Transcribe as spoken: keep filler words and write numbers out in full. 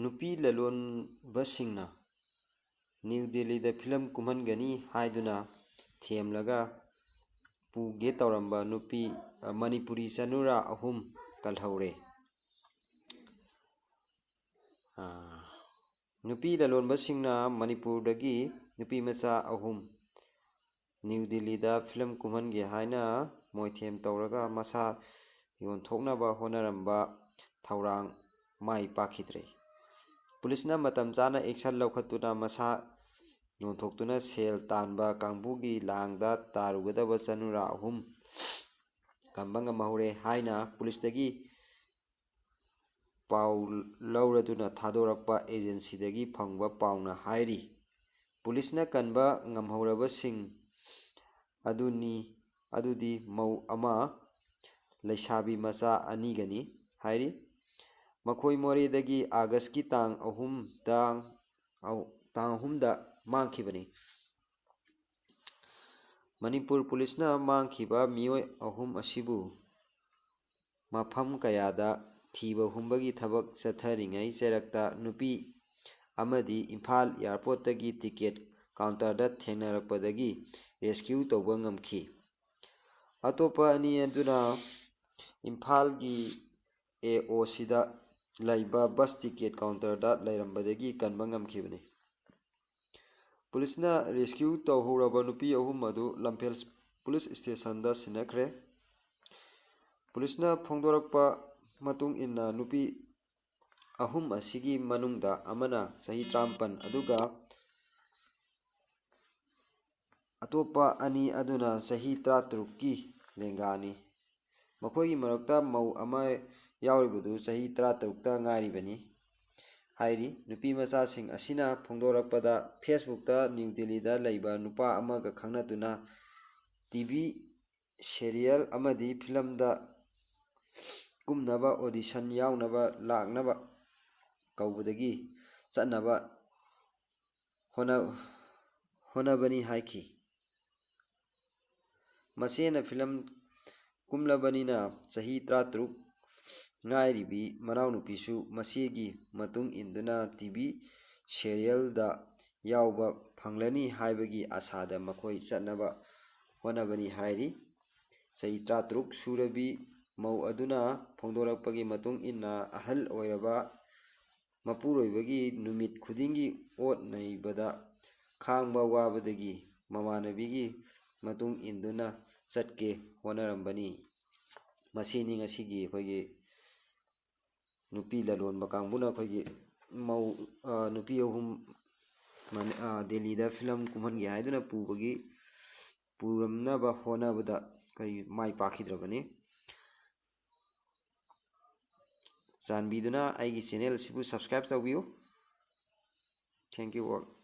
ꯅꯨꯄꯤ ꯂꯂꯣꯟꯕꯁꯤꯡꯅ ꯅ꯭ꯌꯨ ꯗꯤꯜꯂꯤꯗ ꯐꯤꯂꯝ ꯀꯨꯝꯍꯟꯒꯅꯤ ꯍꯥꯏꯗꯨꯅ ꯊꯦꯝꯂꯒ ꯄꯨꯒꯦ ꯇꯧꯔꯝꯕ ꯅꯨꯄꯤ, ꯑ, ꯃꯅꯤꯄꯨꯔꯤ ꯆꯅꯨꯔꯥ ꯑꯍꯨꯝ ꯀꯜꯍꯧꯔꯦ꯫ ꯑ, ꯅꯨꯄꯤ ꯂꯂꯣꯟꯕꯁꯤꯡꯅ ꯃꯅꯤꯄꯨꯔꯗꯒꯤ ꯅꯨꯄꯤ ꯃꯆꯥ ꯑꯍꯨꯝ ꯅ꯭ꯌꯨ ꯗꯤꯜꯂꯤꯗ ꯐꯤꯂꯝ ꯀꯨꯝꯍꯟꯒꯦ ꯍꯥꯏꯅ ꯃꯣꯏꯊꯦꯝ ꯇꯧꯔꯒ ꯃꯁꯥ ꯌꯣꯟꯊꯣꯛꯅꯕ ꯍꯣꯠꯅꯔꯝꯕ ꯊꯧꯔꯥꯡ ꯃꯥꯏ ꯄꯥꯛꯈꯤꯗ꯭ꯔꯦ꯫ ꯄꯨꯂꯤꯁꯅ ꯃꯇꯝ ꯆꯥꯅ ꯑꯦꯛꯁꯟ ꯂꯧꯈꯠꯇꯨꯅ ꯃꯁꯥ ꯌꯣꯟꯊꯣꯛꯇꯨꯅ ꯁꯦꯜ ꯇꯥꯟꯕ ꯀꯥꯡꯕꯨꯒꯤ ꯂꯥꯡꯗ ꯇꯥꯔꯨꯒꯗꯕ ꯆꯅꯨꯔꯥ ꯑꯍꯨꯝ ꯀꯝꯕ ꯉꯝꯍꯧꯔꯦ ꯍꯥꯏꯅ ꯄꯨꯂꯤꯁꯇꯒꯤ ꯄꯥꯎ ꯂꯧꯔꯗꯨꯅ ꯊꯥꯗꯣꯔꯛꯄ ꯑꯦꯖꯦꯟꯁꯤꯗꯒꯤ ꯐꯪꯕ ꯄꯥꯎꯅ ꯍꯥꯏꯔꯤ꯫ ꯄꯨꯂꯤꯁꯅ ꯀꯟꯕ ꯉꯝꯍꯧꯔꯕꯁꯤꯡ ꯑꯗꯨꯅꯤ, ꯑꯗꯨꯗꯤ ꯃꯧ ꯑꯃ, ꯂꯩꯁꯥꯕꯤ ꯃꯆꯥ ꯑꯅꯤꯒꯅꯤ ꯍꯥꯏꯔꯤ꯫ ꯃꯈꯣꯏ ꯃꯣꯔꯦꯗꯒꯤ ꯑꯥꯒꯁꯀꯤ ꯇꯥꯡ ꯑꯍꯨꯝ, ꯇꯥꯡ, ꯇꯥꯡ ꯑꯍꯨꯝꯗ ꯃꯥꯡꯈꯤꯕꯅꯤ꯫ ꯃꯅꯤꯄꯨꯔ ꯄꯨꯂꯤꯁꯅ ꯃꯥꯡꯈꯤꯕ ꯃꯤꯑꯣꯏ ꯑꯍꯨꯝ ꯑꯁꯤꯕꯨ ꯃꯐꯝ ꯀꯌꯥꯗ ꯊꯤꯕ ꯍꯨꯝꯕꯒꯤ ꯊꯕꯛ ꯆꯠꯊꯔꯤꯉꯩ ꯆꯩꯔꯛꯇ ꯅꯨꯄꯤ ꯑꯃꯗꯤ ꯏꯝꯐꯥꯜ ꯑꯦꯌꯥꯔꯄꯣꯔꯠꯇꯒꯤ ꯇꯤꯀꯦꯠ ꯀꯥꯎꯟꯇꯔꯗ ꯊꯦꯡꯅꯔꯛꯄꯗꯒꯤ ꯔꯦꯁꯀ꯭ꯌꯨ ꯇꯧꯕ ꯉꯝꯈꯤ꯫ ꯑꯇꯣꯞꯄ ꯑꯅꯤ ꯑꯗꯨꯅ ꯏꯝꯐꯥꯜꯒꯤ ꯑꯦ ꯑꯣ ꯁꯤꯗ ꯂꯩꯕ ꯕꯁ ꯇꯤꯀꯦꯠ ꯀꯥꯎꯟꯇꯔꯗ ꯂꯩꯔꯝꯕꯗꯒꯤ ꯀꯟꯕ ꯉꯝꯈꯤꯕꯅꯤ꯫ ꯄꯨꯂꯤꯁꯅ ꯔꯦꯁꯀ꯭ꯌꯨ ꯇꯧꯍꯧꯔꯕ ꯅꯨꯄꯤ ꯑꯍꯨꯝ ꯑꯗꯨ ꯂꯝꯐꯦꯜ ꯄꯨꯂꯤꯁ ꯁ꯭ꯇꯦꯁꯟꯗ ꯁꯤꯟꯅꯈ꯭ꯔꯦ꯫ ꯄꯨꯂꯤꯁꯅ ꯐꯣꯡꯗꯣꯔꯛꯄ ꯃꯇꯨꯡ ꯏꯟꯅ ꯅꯨꯄꯤ ꯑꯍꯨꯝ ꯑꯁꯤꯒꯤ ꯃꯅꯨꯡꯗ ꯑꯃꯅ ꯆꯍꯤ ꯇꯔꯥꯃꯥꯄꯟ ꯑꯗꯨꯒ ꯑꯇꯣꯞꯄ ꯑꯅꯤ ꯑꯗꯨꯅ ꯆꯍꯤ ꯇꯔꯥꯇꯔꯨꯛꯀꯤ ꯂꯦꯡꯒꯥꯅꯤ꯫ ꯃꯈꯣꯏꯒꯤ ꯃꯔꯛꯇ ꯃꯧ ꯑꯃ ꯌꯥꯎꯔꯤꯕꯗꯨ ꯆꯍꯤ ꯇꯔꯥꯇꯔꯨꯛꯇ ꯉꯥꯏꯔꯤꯕꯅꯤ ꯍꯥꯏꯔꯤ꯫ ꯅꯨꯄꯤ ꯃꯆꯥꯁꯤꯡ ꯑꯁꯤꯅ ꯐꯣꯡꯗꯣꯔꯛꯄꯗ, ꯐꯦꯁꯕꯨꯛꯇ ꯅ꯭ꯌꯨ ꯗꯤꯜꯂꯤꯗ ꯂꯩꯕ ꯅꯨꯄꯥ ꯑꯃꯒ ꯈꯪꯅꯗꯨꯅ ꯇꯤ ꯚꯤ ꯁꯦꯔꯤꯌꯦꯜ ꯑꯃꯗꯤ ꯐꯤꯂꯝꯗ ꯀꯨꯝꯅꯕ ꯑꯣꯗꯤꯁꯟ ꯌꯥꯎꯅꯕ ꯂꯥꯛꯅꯕ ꯀꯧꯕꯗꯒꯤ ꯆꯠꯅꯕ ꯍꯣꯠꯅ-, ꯍꯣꯠꯅꯕꯅꯤ ꯍꯥꯏꯈꯤ꯫ ꯃꯆꯦꯅ ꯐꯤꯂꯝ ꯀꯨꯝꯂꯕꯅꯤꯅ ꯆꯍꯤ ꯇꯔꯥꯇꯔꯨꯛ ꯉꯥꯏꯔꯤꯕꯤ ꯃꯅꯥꯎꯅꯨꯄꯤꯁꯨ ꯃꯆꯦꯒꯤ ꯃꯇꯨꯡ ꯏꯟꯗꯨꯅ ꯇꯤ ꯚꯤ ꯁꯦꯔꯤꯌꯦꯜꯗ ꯌꯥꯎꯕ ꯐꯪꯂꯅꯤ ꯍꯥꯏꯕꯒꯤ ꯑꯥꯁꯥꯗ ꯃꯈꯣꯏ ꯆꯠꯅꯕ ꯍꯣꯠꯅꯕꯅꯤ ꯍꯥꯏꯔꯤ꯫ ꯆꯍꯤ ꯇꯔꯥꯇꯔꯨꯛ ꯁꯨꯔꯕꯤ ꯃꯧ ꯑꯗꯨꯅ ꯐꯣꯡꯗꯣꯔꯛꯄꯒꯤ ꯃꯇꯨꯡ ꯏꯟꯅ, ꯑꯍꯜ ꯑꯣꯏꯔꯕ ꯃꯄꯨꯔꯣꯏꯕꯒꯤ ꯅꯨꯃꯤꯠ ꯈꯨꯗꯤꯡꯒꯤ ꯑꯣꯠ ꯅꯩꯕꯗ ꯈꯥꯡꯕ ꯋꯥꯕꯗꯒꯤ ꯃꯃꯥꯟꯅꯕꯤꯒꯤ ꯃꯇꯨꯡ ꯏꯟꯗꯨꯅ ꯆꯠꯀꯦ ꯍꯣꯠꯅꯔꯝꯕꯅꯤ꯫ ꯃꯁꯤꯅꯤ ꯉꯁꯤꯒꯤ ꯑꯩꯈꯣꯏꯒꯤ ꯅꯨꯄꯤ ꯂꯂꯣꯟꯕ ꯀꯥꯡꯕꯨꯅ ꯑꯩꯈꯣꯏꯒꯤ ꯃꯧ, ꯑ, ꯅꯨꯄꯤ ꯑꯍꯨꯝ ꯃꯅꯤ-, ꯑ, ꯗꯦꯜꯂꯤꯗ ꯐꯤꯂꯝ ꯀꯨꯝꯍꯟꯒꯦ ꯍꯥꯏꯗꯨꯅ ꯄꯨꯕꯒꯤ, ꯄꯨꯔꯝꯅꯕ ꯍꯣꯠꯅꯕꯗ ꯑꯩꯈꯣꯏ ꯃꯥꯏ ꯄꯥꯛꯈꯤꯗ꯭ꯔꯕꯅꯤ꯫ ꯆꯥꯟꯕꯤꯗꯨꯅ ꯑꯩꯒꯤ ꯆꯦꯅꯦꯜ ꯑꯁꯤꯕꯨ subscribe ꯇꯧꯕꯤꯌꯨ꯫ Thank you all.